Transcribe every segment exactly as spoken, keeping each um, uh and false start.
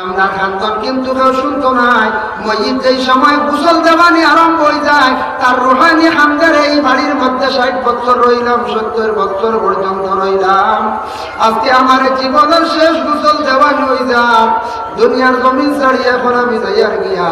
আমরার কান্দন কিন্তু কেউ শুনতো নায়। মইয়িত যেই সময় গোসল দেওয়ানি আরম্ভ অই যায়, তার রুহানি কান্দের। এই বাড়ির মধ্যে ষাইট বছর রইলাম, সত্তর বছর পর্যন্ত রইলাম, আজকে আমার জীবনের শেষ গোসল দেওয়ানি অই যার, দুনিয়ার জমিন ছাড়িয়া এখন আমি যাইয়ার গিয়া।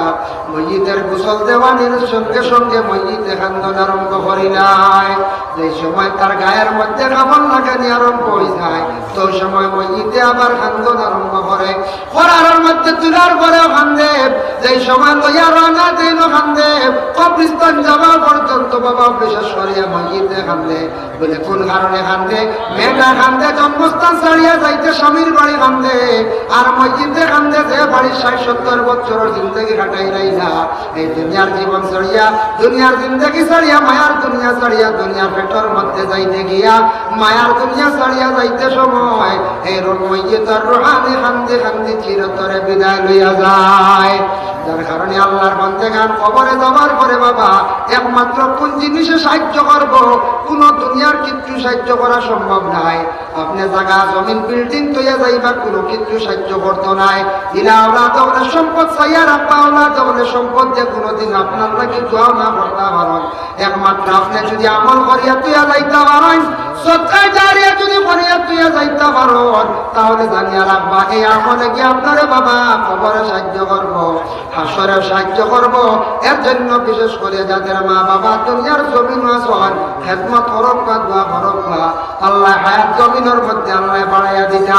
মইয়িতের গোসল দেওয়ানির সঙ্গে সঙ্গে মইয়িতে কান্দন আরম্ভ করিলায়। যেই সময় তার গায়ের মধ্যে কাপড় লাগানি আরম্ভ অই যায়, তো সময় মইয়িতে আবার কান্দন আরম্ভ করে। করার মধ্যে তুলার পরেও কান্দে, যেই সময় লইয়া রওনা দেইন কান্দে, কবরস্থান যাওয়া পর্যন্ত বাবা বিশেষ করিয়া মইয়িতে কান্দে। বলে, "কোন কারণে কান্দে?" মেয়েটা কান্দে, জন্মস্থান ছাড়িয়া যাইতে স্বামীর বাড়ি কান্দে, আর মইয়িতে কান্দে, যে বাড়ি ষাইট সত্তর বছরের জিন্দেগি কাটাইলাইলা, এই দুনিয়ার জীবন ছাড়িয়া, দুনিয়ার জিন্দেগি ছাড়িয়া, মায়ার দুনিয়া ছাড়িয়া, দুনিয়ার পেটর মধ্যে যাইতে গিয়া, মায়ার দুনিয়া ছাড়িয়া যাইতে সময় এই রু-, মইয়িতর রুহানি কান্দি কান্দি চিরতরে বিদায় লইয়া যায়। যার কারণে আল্লাহর বান্দেগান কবরে যাওয়ার পরে বাবা একমাত্র কোন জিনিসে সাহায্য করবো? কোনো দুনিয়ার কিচ্ছু সাহায্য করা সম্ভব নায়। আপনে জাগা, জমিন, বিল্ডিং থইয়া যাইবা, কোনো কিচ্ছু সাহায্য করতো নায়। ইলা আওলাদ অকলে সম্পদ চাইয়া রাখবা, আওলাদ অকলে সম্পদ দিয়া কোনোদিন আপনার লাগি দোয়াও না করতা পারইন। একমাত্র আপনে যদি আমল করিয়া থইয়া যাইতা পারইন, সদকায়ে জারিয়া যদি করিয়া থইয়া যাইতা পারইন, তাহলে জানিয়া রাখবা, এই আমলে গিয়া আপনারে বাবা কবরে সাহায্য করবো, হাশরে সাহায্য করবো। এর জন্য বিশেষ করে যাদের মা বাবা দুনিয়ার জমিন আছইন, খেদমত করউক্কা, দোয়া করউক্কা, আল্লায় হায়াত জমিনর মধ্যে আল্লায় বাড়াইয়া দিতা।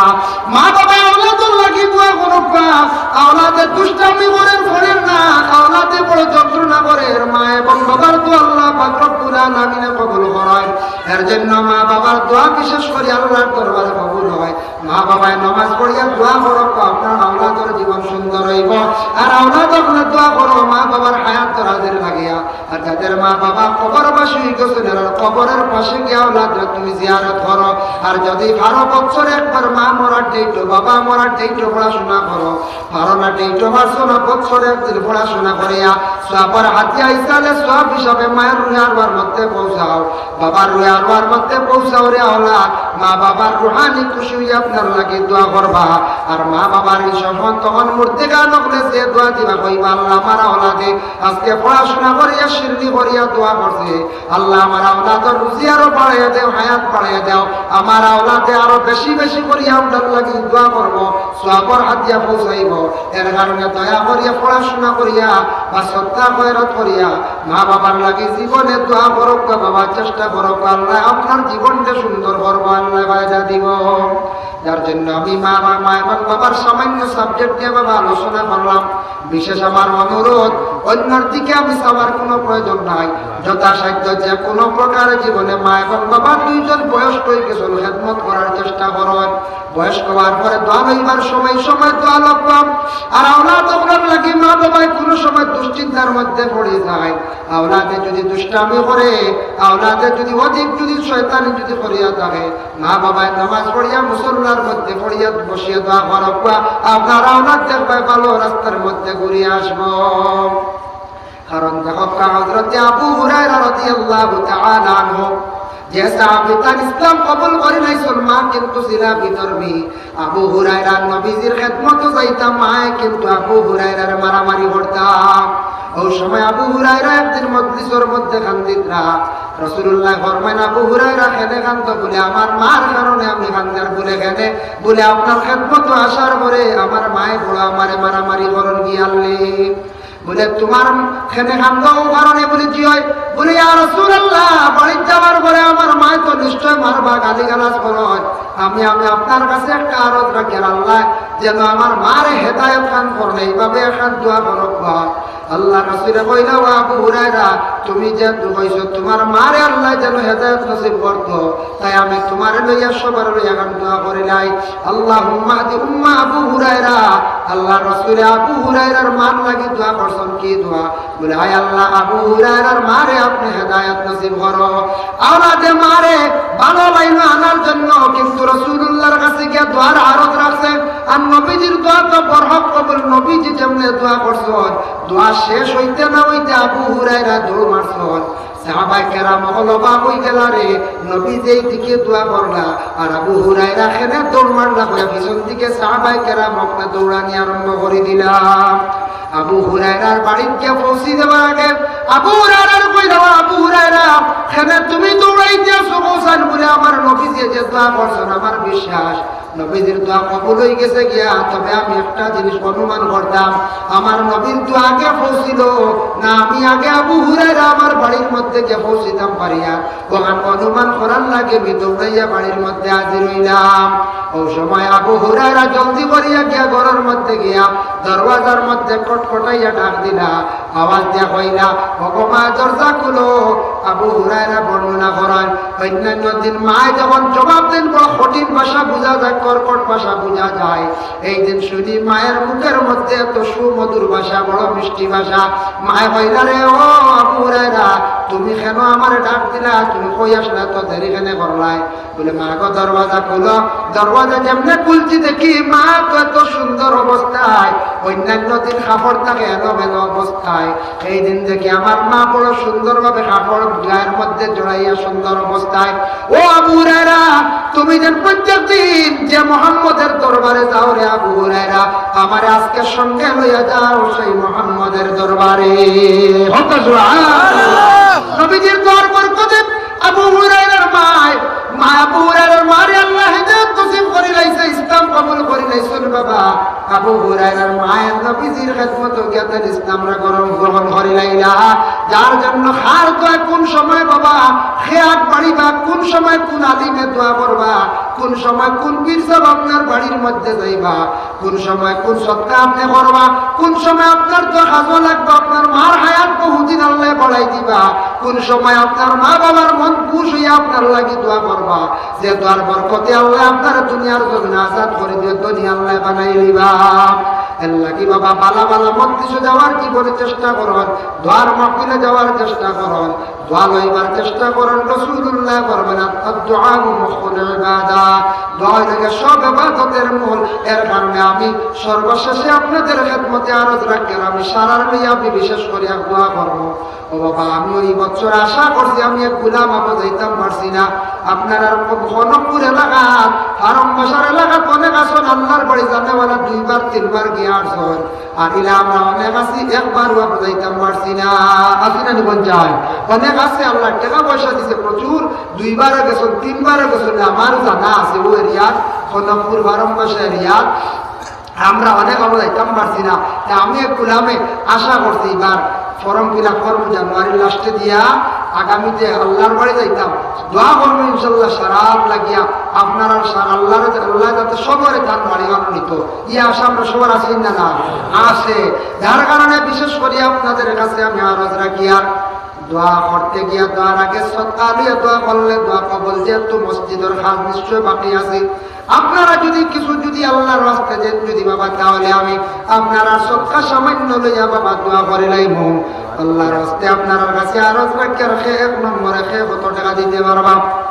মা বাবা আওলাদর লাগি দোয়া করউক্কা, আওলাদে দুষ্টামি করের, করের না, আওলাদে বড় যন্ত্রণা করের, মা এবং বাবার দোয়া আল্লাহ পাক রব্বুল আলামিনে কবুল করইন। এর জন্য মা বাবার দোয়া বিশেষ করি আল্লাহর দরবারে কবুল হয়। মা বাবায় নামাজ পড়িয়া দোয়া করউক্কা, আপনার আওলাদর জীবন সুন্দর অইবো। আর আওলাদ অকলে দোয়া করো মা বাবার হায়াত দরাজের লাগিয়া। আর যাদের মা বাবা কবরবাসী অই গেছইন, এরার কবরের পাশে গিয়া আওলাদরে তুমি জিয়ারত করো। আর যদি বারো বছরে একবার মা মরার date-ও, বাবা মরার date-ও পড়াশোনা করো, পারো না, date-ও পারছো না, বছরে একদিন পড়াশোনা করিয়া সওয়াবর হাদিয়া ইসালে সওয়াব হিসাবে মায়ের রুহে আরওয়ার মধ্যে পৌঁছাও, বাবার রুহে আরওয়ার মধ্যে পৌঁছাও রে আওলাদ। মা বাবার রুহানি খুশি অইয়া আপনার লাগি দোয়া করবা। আর মা বাবার এই সময় তখন মুর্দেগান অকলে যে দোয়া দিবা, কইবা, "আল্লাহ, আমার আওলাদে আজকে পড়াশোনা করিয়া, শিরনি করিয়া দোয়া করছে, আল্লাহ, আমার আওলাদর রুজি আরো বাড়াইয়া দেও, হায়াত বাড়াইয়া দেও, আমার আওলাদে আরো বেশি বেশি করিয়া আপনার লাগি দোয়া করবো, সওয়াবর হাদিয়া পৌঁছাইবো।" এর কারণে দয়া করিয়া পড়াশোনা করিয়া বা সদকা খয়রাত করিয়া মা বাবার লাগি জীবনে দোয়া করউক্কা বাবা, চেষ্টা করউক্কা, আল্লাহ আপনার জীবনটা সুন্দর করবো, আল্লাহ ফায়দা দিবো। যার জন্য আমি মা বা-, মা এবং বাবার সামান্য subject নিয়া বাবা আলোচনা করলাম। বিশেষ আমার অনুরোধ, অন্যর দিকে আমি চাওয়ার কোনো প্রয়োজন নাই। যথাসাধ্য যে কোনো প্রকারে জীবনে মা এবং বাবা দুইজন বয়স্ক অই গেছইন, খেদমত করার চেষ্টা করইন। বয়স্ক অওয়ার পরে দোয়া লইবার সময় সময় দোয়া লউক্কা। আর আওলাদ অকলর লাগি মা বাবায় কোনো সময় দুশ্চিন্তার মধ্যে পড়ি যায়। আওলাদে যদি দুষ্টামি করে, আওলাদে যদি অধিক যদি শয়তানি যদি করিয়া থাকে, মা বাবায় নামাজ পড়িয়া মুসল্লার মধ্যে পড়িয়া বসিয়া দোয়া করউক্কা, আপনার আওলাদ দেখবায় ভালো রাস্তার মধ্যে ঘুরিয়া আসবো। কারণ দেখউক্কা, হযরতে আবু হুরায়রা রাদিয়াল্লাহু তাআলা আনহু, যে সাহাবী তান ইসলাম কবুল করি নাইছইন, মা কিন্তু ছিলা বিধর্মী। আবু হুরায়রা নবীজির খেদমতো যাইতা, মায়ে কিন্তু আবু হুরায়রারে মারামারি করতা। অউ সময় আবু হুরায়রা একদিন মজলিসর মধ্যে কান্দিতরা। রাসূলুল্লায় ফরমাইন, "আবু হুরায়রা, কেনে কান্দো?" বলে, "আমার মার কারণে আমি কান্দি।" আর বলে, "কেনে?" বলে, "আপনার খেদমতো আসার পরে আমার মায়ে বড় আমারে মারামারি করইন গিয়ালে।" বলে, "তুমার কেনে কান্দো অউ কারণে?" বলে, "জি অয়।" বলে, "ইয়া রাসূলুল্লাহ, বাড়িত যাওয়ার পরে আমার মায়ে তো নিশ্চয় মারবা, গালিগালাজ করইন। আমি, আমি আপনার কাছে একটা আরজ রাখি, আর আল্লাহ যেন আমার মারে হেদায়েত খান করইন, এইভাবে একখান দোয়া করউক্কা।" আল্লাহর রাসূলে কইলা, "ও আবু হুরায়রা, তুমি যেহেতু কইছো তুমার মারে আল্লাহ যেন হেদায়েত নসিব করতো, তাই আমি তুমারে লইয়া সবার লইয়া একখান দোয়া করিলাই।" আল্লাহুম্মা আহদি উম্মা আবু হুরায়রা। আল্লাহর রাসূলে আবু হুরায়রার মার লাগি দোয়া করছইন। কি দোয়া? বলে, "হায় আল্লাহ, আবু হুরায়রার মারে আপনে হেদায়েত নসিব করো।" আওলাদে মারে ভালা লাইনো আনার জন্য কিন্তু রাসূলুল্লাহর কাছে গিয়া দোয়ার আরজ রাখছে। আর নবীজির দোয়া তো বরহক কবুল, নবীজি যেমনে দোয়া করছইন, দোয়া শেষ অইতে না অইতে আবু হুরায়রা দৌড় মারছইন। সাহাবায়ে কেরাম অকল অবাক অইগেলা রে, নবী যেই দিকে দোয়া করলা, আর আবু হুরায়রা কেনে দৌড় মারলা কইয়া পিছন দিকে সাহাবায়ে কেরাম অকলে দৌড়ানি আরম্ভ করি দিলা। আবু হুরায়রার বাড়িত গিয়া পৌঁছি দেওয়ার আগে আবু হুরায়রারে কইলা, "ও আবু হুরায়রা, কেনে তুমি দৌড়াইতে আছো?" কইছইন বুলে, "আমার নবীজিয়ে যে দোয়া করছইন, আমার বিশ্বাস নবীজির দোয়া কবুল অইগেছে গিয়া, তবে আমি একটা জিনিস অনুমান করতাম, আমার নবীর দোয়া আগে পৌঁছিল না আমি আগে আবু হুরায়রা আমার বাড়ির মধ্যে গিয়া পৌঁছিতাম পারিয়া।" অখান অনুমান করার লাগি আমি দৌড়াইয়া বাড়ির মধ্যে হাজির অইলাম। অউ সময় আবু হুরায়রা জলদি করিয়া গিয়া ঘরর মধ্যে গিয়া দরওয়াজার মধ্যে খটখটাইয়া ডাক দিলা, আওয়াজ দিয়া কইলা, "ওগো মা, দরজা খুলো।" আবু হুরায়রা বর্ণনা করইন, অইন্যান্য দিন মায় যখন জবাব দেইন, বড় কঠিন ভাষা বুঝা যায়, কর্কট ভাষা বুঝা যায়। এই দিন শুনি মায়ের মুখের মধ্যে এত সুমধুর ভাষা, বড় মিষ্টি ভাষা। মায় কইলা, "রে ও আবু হুরায়রা, তুমি কেনে আমারে ডাক দিলা? তুমি কই আছলায়, এত দেরি কেনে করলায়?" বুলে, "মা গো, দরওয়াজা খুলো।" দরওয়াজা যেমনে খুলছি দেখি মা তো এত সুন্দর অবস্থায়, অইন্যান্য দিন কাপড় থাকে এলোমেলো অবস্থায়, এই দিন দেখি আমার মা বড় সুন্দরভাবে কাপড় গায়ের মধ্যে জড়াইয়া সুন্দর অবস্থায়। ও আবু হুরায়রা, তুমি যেন প্রত্যেক দিন যে মোহাম্মদের দরবারে যাও রে আবু হুরায়রা, আমারে আজকে সঙ্গে লইয়া যাও সেই মোহাম্মদের দরবারে। হক্কা সুবহানাল্লাহ। নবীজির দোয়ার বরকতে আবু হুরায়রার মায়, মা আবু হুরায়রার মারে আল্লায় হেদায়েত নসিব করিলাইছে, ইসলাম কবুল করিলাইছইন বাবা। আবু হুরায়রার মায় নবীজির খেদমতো গিয়া তাইন ইসলামরে গ্রহণ, গ্রহণ করিলাইলা। যার জন্য কার দোয়া কোন সময় বাবা কে আগ বাড়িবা, কোন সময় কোন আলিমে দোয়া করবা, কোন সময় কোন পীর সাব আপনার বাড়ির মধ্যে যাইবা, কোন সময় কোন সদকা আপনে করবা, কোন সময় আপনার দোয়া কাজো লাগবা, আপনার মার হায়াত বহুদিন আল্লায় বাড়াই দিবা, কোন সময় আপনার মা বাবার মন খুশ অইয়া আপনার লাগি দোয়া করবা, যে দোয়ার বরকতে আল্লায় আপনারে দুনিয়ার জমিনো আজাদ করি দিয়া ধনী আল্লায় বানাই দিবা। এর লাগি বাবা বালা বালা মজলিসো যাওয়ার জীবনে চেষ্টা করইন, দোয়ার মাহফিলো যাওয়ার চেষ্টা করইন, দোয়া লইবার চেষ্টা করইন। রাসূলুল্লায় ফরমাইন, "আদ-দুআউ মুখুল ইবাদা।" দোয়া অইলো গিয়া সব ইবাদতের মূল। এর কারণে আমি সর্বশেষে আপনাদের খেদমতে আরজ রাখিয়ার, আমি সারার লইয়া আমি বিশেষ করিয়া দোয়া করমু। ও বাবা, আমি অউ বছর আশা করছি আমি এক গুলাম আবু যাইতাম পারছি না। আপনারার খনকপুর এলাকাত, হারম বাসার এলাকাত অনেক আছইন আল্লার বাড়ি জানেওয়ালা দুইবার তিনবার গিয়া আছইন। আর ইলা আমরা অনেক আছি, একবারও আমরা যাইতাম পারছি না। আছি না নি বইন? অনেক আছে, আল্লায় টেকা পয়সা দিছে প্রচুর, দুইবারও গেছইন, তিনবারও গেছইন, আমার জানা আছে অউ এরিয়াত, খনকপুর বারো মাসা এরিয়াত। আমরা অনেক আমরা যাইতাম পারছি না। তে আমি এক গুলামে আশা করছি ইবার form fill up করমু জানুয়ারির last-এ দিয়া, আগামীতে আল্লার বাড়ি যাইতাম। দোয়া করমু ইনশাআল্লাহ সারার লাগিয়া, আপনারার সারা আল্লার, আল্লায় যাতে সবরে তান বাড়ি বানাই দিত। ই আশা আমরা সবার আছে না, না? আছে। যার কারণে বিশেষ করি আপনাদের কাছে আমি আরজ রাখিয়ার, দোয়া করতে গিয়া দোয়ার আগে সদকা লইয়া দোয়া করলে দোয়া কবুল, যেহেতু মসজিদর কাজ নিশ্চয় বাকি আছে। আপনারা যদি কিছু যদি আল্লার ওয়াস্তে দেইন যদি বাবা, তাহলে আমি আপনারার সদকা সামান্য লইয়া বাবা দোয়া করিলাইমু। আল্লার ওয়াস্তে আপনারার কাছে আরজ রাখিয়ার, কে এক নম্বরে কে কত টেকা দিতে পারবা?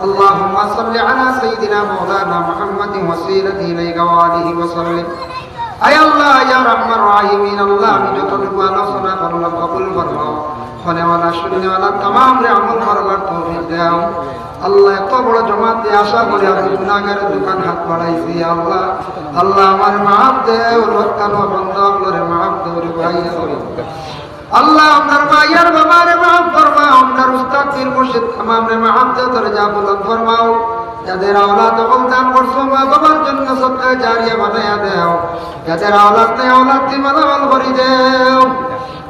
اللهم صل على سيدنا مولانا محمد وسيلته إليك وآله وسلم। আয় আল্লাহ, ইয়া আরহামার রাহিমিন, আল্লাহ, আমি যতটুকু আলোচনা করলাম কবুল ফরমাও। হুননেওয়ালা, শুননেওয়ালা তামামরে আমল করবার তৌফিক দেও। আল্লাহ, এত বড় জমাতে আশা করি আমি গুনাহগারের দুইখান হাত বাড়াইছি, আল্লাহ। আল্লাহ, আমারে মাফ দেও, লক্কানো বন্দা অকলরে মাফ দেও রে ভাই। আল্লাহ, আপনার ভাইয়ার বাবারে মাফ ফরমাও, আপনার উস্তাদ পীর মুর্শিদ তামামরে মাফ দেও, দরজা বুলন্দ ফরমাও। যাদের আওলাদ অকল দান করছো, মা বাবার জন্য সদকা জারিয়া বানাইয়া দেও। যাদের আওলাদ নাই, আওলাদ দি মালামাল করি দেও।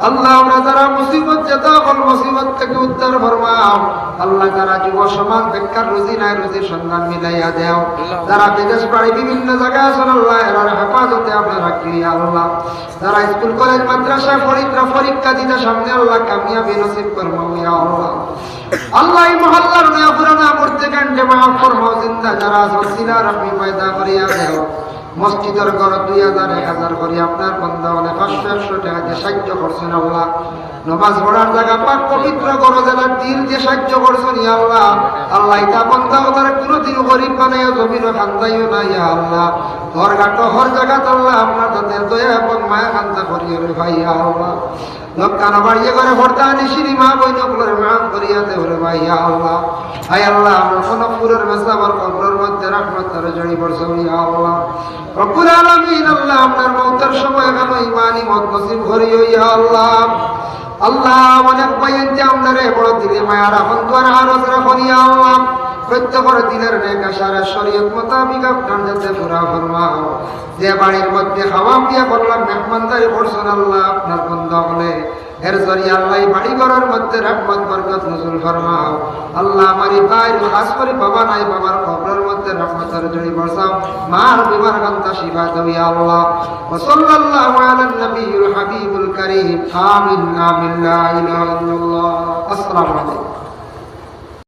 আল্লাহ, আমরা যারা মুসিবত, যেতা অকল মুসিবত থাকি উদ্ধার ফরমাও। আল্লাহ, যারা যুব সমাজ বেকার, রুজি নাই, রুজির সন্ধান মিলাইয়া দেও। যারা বিদেশ বাড়ি বিভিন্ন জাগায় আছইন, আল্লাহ, এরার হেফাজতে আপনারা রাখিও, ইয়া আল্লাহ। যারা স্কুল, কলেজ, মাদ্রাসায় পড়িত্রা পরীক্ষা দিতা সামনে, আল্লাহ, কামিয়াবি নসিব ফরমাও, ইয়া আল্লাহ। আল্লাহ, ই মহল্লার নয়া পুরানা মূর্তি কাণ্ডে মাফ ফরমাও, জিন্দা যারা আছইন, সিলা রাখি পয়দা করিয়া দেও। মসজিদর ঘর দুই হাজার, এক হাজার করি আপনার বন্দা অকলে পাঁচশো, একশো টেকা দিয়া সাহায্য করছইন, আল্লাহ। নমাজ পড়ার জাগা পাক পবিত্র ঘর যেলা দিল দিয়া সাহায্য করছইন, ইয়া আল্লাহ। আল্লাহ, ইতা বন্দা অকলরে কুনুদিন গরিব বানাইয়া জমিনো খান্দাইও না, ইয়া আল্লাহ। হর ঘাটো, হর জাগাত, আল্লাহ, আপনার তাতে দয়া এবং মায়া খান্দা করিও রে ভাই, ইয়া আল্লাহ। লক্কানো বাড়িয়ে করে পর্দানিশিন মা বইন অকলরে মাফ করিয়া দেও রে ভাই, ইয়া আল্লাহ। আয় আল্লাহ, আমরার কনকপুরর মেসাবর কবরর মধ্যে রহমতর ঝড়ি বর্ষাও, ইয়া আল্লাহ। রব্বুল আলামিন, আল্লাহ, আমরার মউতর সময় যেন ইমানি মউত নসিব করিও, ইয়া আল্লাহ। আল্লাহ, অনেক ভাইয়াইন্তে আমরারে বড় দিলে মায়া রাখইন, দোয়ার আরজ রাখইন, ইয়া আল্লাহ। প্রত্যেকর দিলর নেক আশারে শরীয়ত মোতাবিক আপনার যাতে পুরা ফরমাও। যে বাড়ির মধ্যে খাওয়া পিয়া করলাম, মেহমানদারি করছইন, আল্লাহ, আপনার বন্দা অকলে, এর জরিয়া আল্লাহ, এই বাড়ি ঘরর মধ্যে রহমত বরকত নজুল ফরমাও। আল্লাহ, আমার এই ভাইর, খাস করি বাবা নাই, বাবার কবরর মধ্যে রহমতর ঝড়ি বর্ষাও, মার বিমার কান্তা শিফা দেও, ইয়া আল্লাহ। وصلى الله على النبي الحبيب الكريم. آمين، آمين، لا إله إلا الله. السلام عليكم.